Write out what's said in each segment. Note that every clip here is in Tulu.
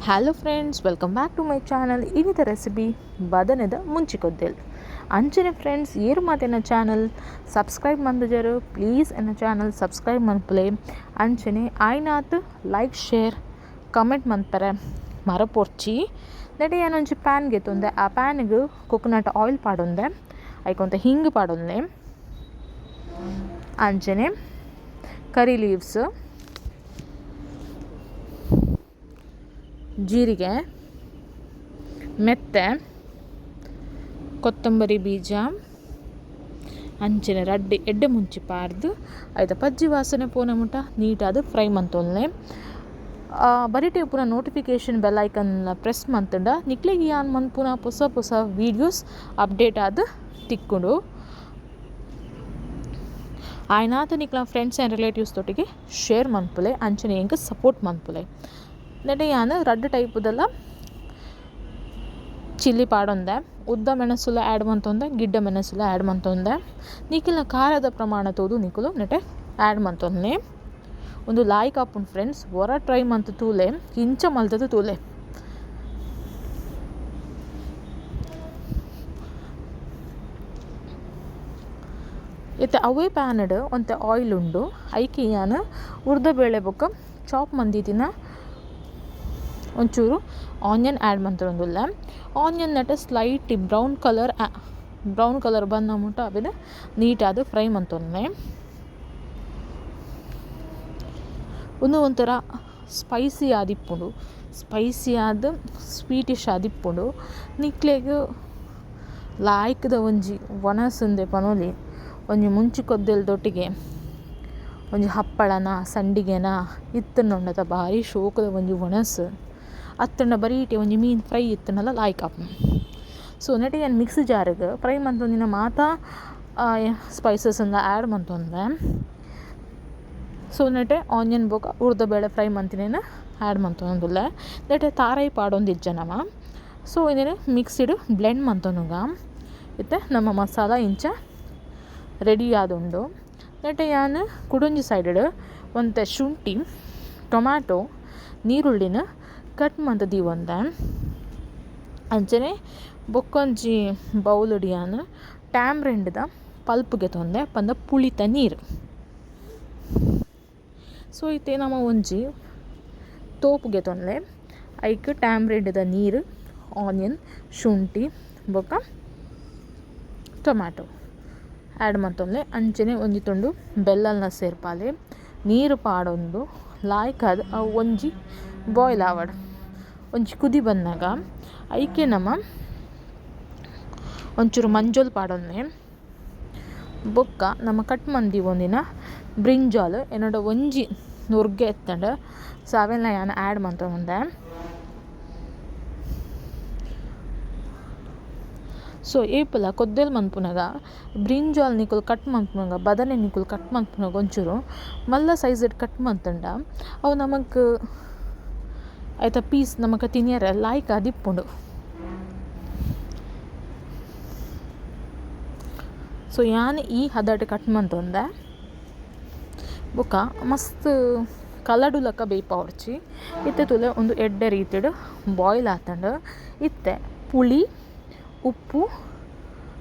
Hello friends, welcome back to my channel. ಇನ್ನಿತ recipe ಬದನೆದ ಮುಂಚಿಕೊದ್ದೆಲ್. ಅಂಚನೆ friends, ಏರು ಮಾತೆನ channel subscribe ಮಂದಜರು please ಎನ್ನ ಚಾನಲ್ ಸಬ್ಸ್ಕ್ರೈಬ್ ಮನ್ಪುಲೆ. ಅಂಚನೆ ಆಯ್ನಾತ್ like share comment ಮನ್ಪರೆ ಮರಪೊರ್ಚಿ. ನೆಡೆ ಯಾನೊಂಜಿ ಪ್ಯಾನ್ ಗೆತ್ತೊಂದೆ, ಆ ಪ್ಯಾನ್ಗೆ ಕೊಕೊನಟ್ ಆಯಿಲ್ ಪಾಡೊಂದೆ, ಐಕೊಂತ ಹಿಂಗ್ ಪಾಡೊಂದೆ. ಅಂಚನೆ ಕರಿ ಲೀವ್ಸ್, ಜೀರಿಗೆ, ಮೆತ್ತೆ, ಕೊತ್ತಂಬರಿ ಬೀಜ, ಅಂಚನೆ ರಡ್ಡೆ ಎಡ್ಡೆ ಮುಂಚಿ ಪಾರ್ದು ಐತ ಪಜ್ಜಿ ವಾಸನೆ ಪೋನ ಮುಟ ನೀಟಾದ್ ಫ್ರೈ ಮಂತೊಲ್ನೆ. ಬರಿಟೆ ಪೂರ notification bell icon press ಮಂತುಂಡ ನಿಕ್ಲೆಗ್ ಯಾನ್ ಮನ್ಪುನ ಪೊಸ ಪೊಸ ವೀಡಿಯೋಸ್ ಅಪ್ಡೇಟ್ ಆದ್ ತಿಕ್ಕುಂಡು. ಆಯ್ನಾತ ನಿಕ್ಲ friends and relatives ತೊಟ್ಟಿಗೆ share ಮನ್ಪುಲೆ, ಅಂಚನೆ ಎಂಕ್ ಸಪೋರ್ಟ್ ಮನ್ಪುಲೆ. ನೆಟೆ ಯಾನ್ ರಡ್ಡ್ ಟೈಪುದಲ್ಲ ಚಿಲ್ಲಿ ಪಾಡೊಂದೆ, ಉದ್ದ ಮೆಣಸುಲ ಆ್ಯಡ್ ಮಂತೊಂದೆ, ಗಿಡ್ಡ ಮೆಣಸುಲ ಆ್ಯಡ್ ಮಂತೊಂದೆ. ನಿಕಲ್ನ ಖಾರದ ಪ್ರಮಾಣ ತೂದು ನಿಕುಲು ನೆಟೆ ಆ್ಯಡ್ ಮಂತೊನ್ಲೆ. ಉಂದು ಲಾಯ್ಕ್ ಆಪುಂಡು ಫ್ರೆಂಡ್ಸ್, ಒರ ಟ್ರೈ ಮಂತ್ ತೂಲೆ, ಇಂಚ ಮಲ್ತದ ತೂಲೆ. ಇತ್ತೆ ಅವೇ ಪ್ಯಾನ್ಡ್ ಒಂತೆ ಆಯಿಲ್ ಉಂಡು, ಐಕ್ ಯಾನ್ ಉರ್ದ ಬೇಳೆ ಬೊಕ್ಕ ಚಾಪ್ ಮಂದಿತ್ತಿನ ಒಂಚೂರು ಆನಿಯನ್ ಆ್ಯಡ್ ಮಂತೊಂದುಲ್ಲೆ. ಆನಿಯನ್ ನೆಟ್ slight brown colour ಬನ್ನ ಮುಟ ಅವೆನ್ ನೀಟಾದ್ ಫ್ರೈ ಮಂತೊನ್ಲೆ. ಉಂದು ಒಂಥರ ಸ್ಪೈಸಿ ಆದಿಪ್ಪುಂಡು, ಸ್ಪೈಸಿ ಆದ್ ಸ್ವೀಟಿಶ್ ಆದಿಪ್ಪುಂಡು. ನಿಕ್ಲೆಗ್ ಲಾಯ್ಕ್ದ ಒಂಜಿ ವನಸುಂದೆ ಪನೊಲಿ. ಒಂಜಿ ಮುಂಚಿ ಕೊದ್ದೆಲ್ ದೊಟ್ಟಿಗೆ ಒಂಜಿ ಹಪ್ಪಳನ ಸಂಡಿಗೆನ ಇತ್ತುಂಡತ ಬಾರಿ ಶೋಕದ ಒಂಜಿ ವನಸು. ಅತ್ತಂಡ ಬರೀಟೆ ಒಂಜಿ ಮೀನ್ ಫ್ರೈ ಇತ್ತುಂಡಲ ಲಾಯ್ಕ್ ಆಪುಂಡು. ಸೊ ನೆಟೆ ಯಾನ್ ಮಿಕ್ಸಿ ಜಾರ್ಗ್ ಫ್ರೈ ಮಂತೊಂದಿನ ಮಾತಾ ಸ್ಪೈಸಸ್ ಆ್ಯಡ್ ಮಂತೊಂದೆ. ಸೊ ನೆಟೆ ಆನಿಯನ್ ಬೊಕ ಉರ್ದ ಬೇಳೆ ಫ್ರೈ ಮಂತಿನೇನು ಆ್ಯಡ್ ಮಂತೊಂದುಲ್ಲೆ. ನೆಟೆ ತಾರಾಯಿ ಪಾಡೊಂದಿಜ್ಜ ನಮ. ಸೊ ಇಂದೆನ್ ಮಿಕ್ಸಿಡ್ ಬ್ಲೆಂಡ್ ಮಂತೊನುಗ. ಇತ್ತೆ ನಮ್ಮ ಮಸಾಲ ಇಂಚ ರೆಡಿ ಆದುಂಡು. ನೆಟೆ ಯಾನ್ ಕುಡೊಂಜಿ ಸೈಡ್ ಒಂತೆ ಶುಂಠಿ, ಟೊಮ್ಯಾಟೊ, ನೀರುಳ್ಳಿನ ಕಟ್ ಮಂತ್ ದೀವೊಂದೆ. ಅಂಚನೆ ಬೊಕ್ಕೊಂಜಿ ಬೌಲುಡು ಯಾನ್ ಟ್ಯಾಮ್ರಿಂಡ್ದ ಪಲ್ಪ್ ಗೆತೊಂದೆ, ಪಂದ ಪುಳಿತ ನೀರು. ಸೊ ಇತ್ತೆ ನಮ ಒಂಜಿ ತೋಪು ಗೆತೊನ್ಲೆ, ಐಕ್ ಟ್ಯಾಮ್ರಿಂಡ್ದ ನೀರು, ಆನಿಯನ್, ಶುಂಠಿ ಬೊಕ್ಕ ಟೊಮ್ಯಾಟೊ ಆ್ಯಡ್ ಮಂತೊನ್ಲೆ. ಅಂಚನೆ ಒಂಜಿ ತುಂಡು ಬೆಲ್ಲಲ್ನ ಸೇರ್ಪಾಲೆ, ನೀರು ಪಾಡೊಂದು ಲಾಯ್ಕಾದ್ ಅವು ಒಂಜಿ ಬಾಯ್ಲ್ ಆವಡ್, ಒಂಜಿ ಕುದಿ ಬನ್ನಗ ಐಕೆ ನಮ ಒಂಚೂರು ಮಂಜೊಲ್ ಪಾಡೊನ್ಲೆ. ಬೊಕ್ಕ ನಮ ಕಟ್ ಮಂದಿವೊಂದಿನ ಬ್ರಿಂಜಾಲ್ ಎನ್ನಡ ಒಂಜಿ ನುರ್ಗೆ ಇತ್ತಂಡ, ಸೊ ಅವೆಲ್ಲ ಯಾನ್ ಆ್ಯಡ್ ಮಂತೊಂದೆ. ಸೊ ಏಪಲ ಕೊದ್ದೆಲ್ ಮನ್ಪುನಗ ಬ್ರಿಂಜಾಲ್ ನಿಕುಲು ಕಟ್ ಮನ್ಪುನಗ, ಬದನೆ ನಿಕುಲು ಕಟ್ ಮನ್ಪುನಗ ಒಂಚೂರು ಮಲ್ಲ ಸೈಜ್ ಕಟ್ ಮಂತುಂಡ ಅವು ನಮಕ್ ಐತ ಪೀಸ್ ನಮಕ್ ತಿನಿಯರೆ ಲಾಯ್ಕ್ ಆದಿಪ್ಪುಂಡು. ಸೊ ಯಾನ್ ಈ ಹದಟ್ ಕಟ್ ಮಂತೊಂದೆ. ಬೊಕ್ಕ ಮಸ್ತ್ ಕಲಡುಲಕ ಬೇಯ್ಪಾವೊಡ್ಚಿ. ಇತ್ತೆ ತೂಲೆ ಉಂದು ಎಡ್ಡೆ ರೀತಿಡ್ ಬಾಯ್ಲ್ ಆತುಂಡು. ಇತ್ತೆ ಪುಳಿ, ಉಪ್ಪು,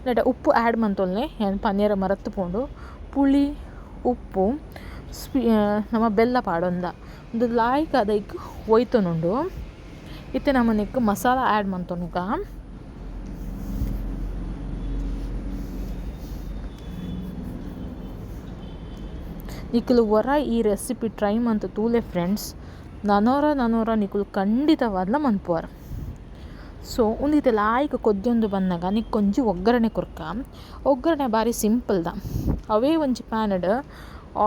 ನೆಟೆ ಉಪ್ಪು ಆ್ಯಡ್ ಮಂತೊನ್ಲೆ, ಯಾನ್ ಪನಿಯರ ಮರತ್ ಪೋಂಡು. ಪುಳಿ, ಉಪ್ಪು, ನಮ ಬೆಲ್ಲ ಪಾಡೊಂದ ಉಂದು ಲಾಯ್ಕ್ ಐಕ್ ಒಯ್ತೊನುಂಡು. ಇತ್ತೆ ನಮ ನೆಕ್ಕ್ ಮಸಾಲ ಆ್ಯಡ್ ಮಂತೊನುಗ. ನಿಕುಲು ಒರ ಈ ರೆಸಿಪಿ ಟ್ರೈ ಮಂತ್ ತೂಲೆ ಫ್ರೆಂಡ್ಸ್, ನನೊರ ನನೊರ ನಿಕುಲು ಖಂಡಿತವಾದ್ಲ ಮನ್ಪುವರ್. ಸೊ ಉಂದು ಇತ್ತೆ ಲಾಯ್ಕ್ ಕೊದ್ಯೊಂದು ಬನ್ನಗ ನಿಕ್ಕೊಂಜಿ ಒಗ್ಗರಣೆ ಕೊರ್ಕ. ಒಗ್ಗರಣೆ ಬಾರಿ ಸಿಂಪಲ್ದ. ಅವೇ ಒಂಜಿ ಪ್ಯಾನ್ಡ್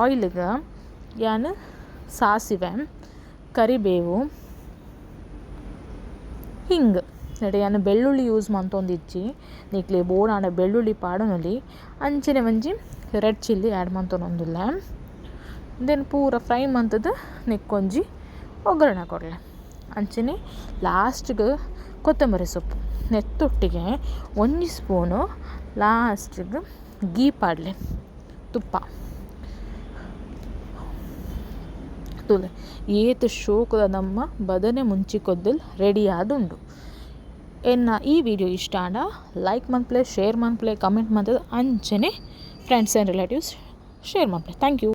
ಆಯಿಲ್ಗ್ ಯಾನ್ ಸಾಸಿವೆ, ಕರಿಬೇವು, ಹಿಂಗ್, ನೆಟೆ ಯಾನ್ ಬೆಳ್ಳುಳ್ಳಿ ಯೂಸ್ ಮಂತೊಂದಿಜ್ಜಿ, ನಿಕ್ಲೆ ಬೋಡಾಂಡ ಬೆಳ್ಳುಳ್ಳಿ ಪಾಡೊನೊಲಿ. ಅಂಚನೆ ಒಂಜಿ red chilli add ಮಂತೊನೊಂದುಲ್ಲೆ. ಇಂದೆನ್ ಪೂರ ಫ್ರೈ ಮಂತುದು ನೆಕ್ಕೊಂಜಿ ಒಗ್ಗರಣೆ ಕೊರ್ಲೆ. ಅಂಚನೆ ಲಾಸ್ಟ್ಗ್ ಕೊತ್ತಂಬರಿ ಸೊಪ್ಪು ನೆತ್ತೊಟ್ಟಿಗೆ ಒಂಜಿ ಸ್ಪೂನು ಲಾಸ್ಟ್ಗ್ ಗೀ ಪಾಡ್ಲೆ, ತುಪ್ಪ. ತೂಲೆ ಏತ್ ಶೋಕುದ ನಮ್ಮ ಬದನೆ ಮುಂಚಿ ಕೊದ್ದೆಲ್ ರೆಡಿ ಆದುಂಡು. ಎನ್ನ ಈ ವಿಡಿಯೋ ಇಷ್ಟ ಆಂಡ ಲೈಕ್ ಮನ್ಪುಲೆ, ಶೇರ್ ಮನ್ಪುಲೆ, ಕಮೆಂಟ್ ಮಲ್ತುದು ಅಂಚನೆ ಫ್ರೆಂಡ್ಸ್ ಆ್ಯಂಡ್ ರಿಲೇಟಿವ್ಸ್ ಶೇರ್ ಮನ್ಪುಲೆ. Thank you.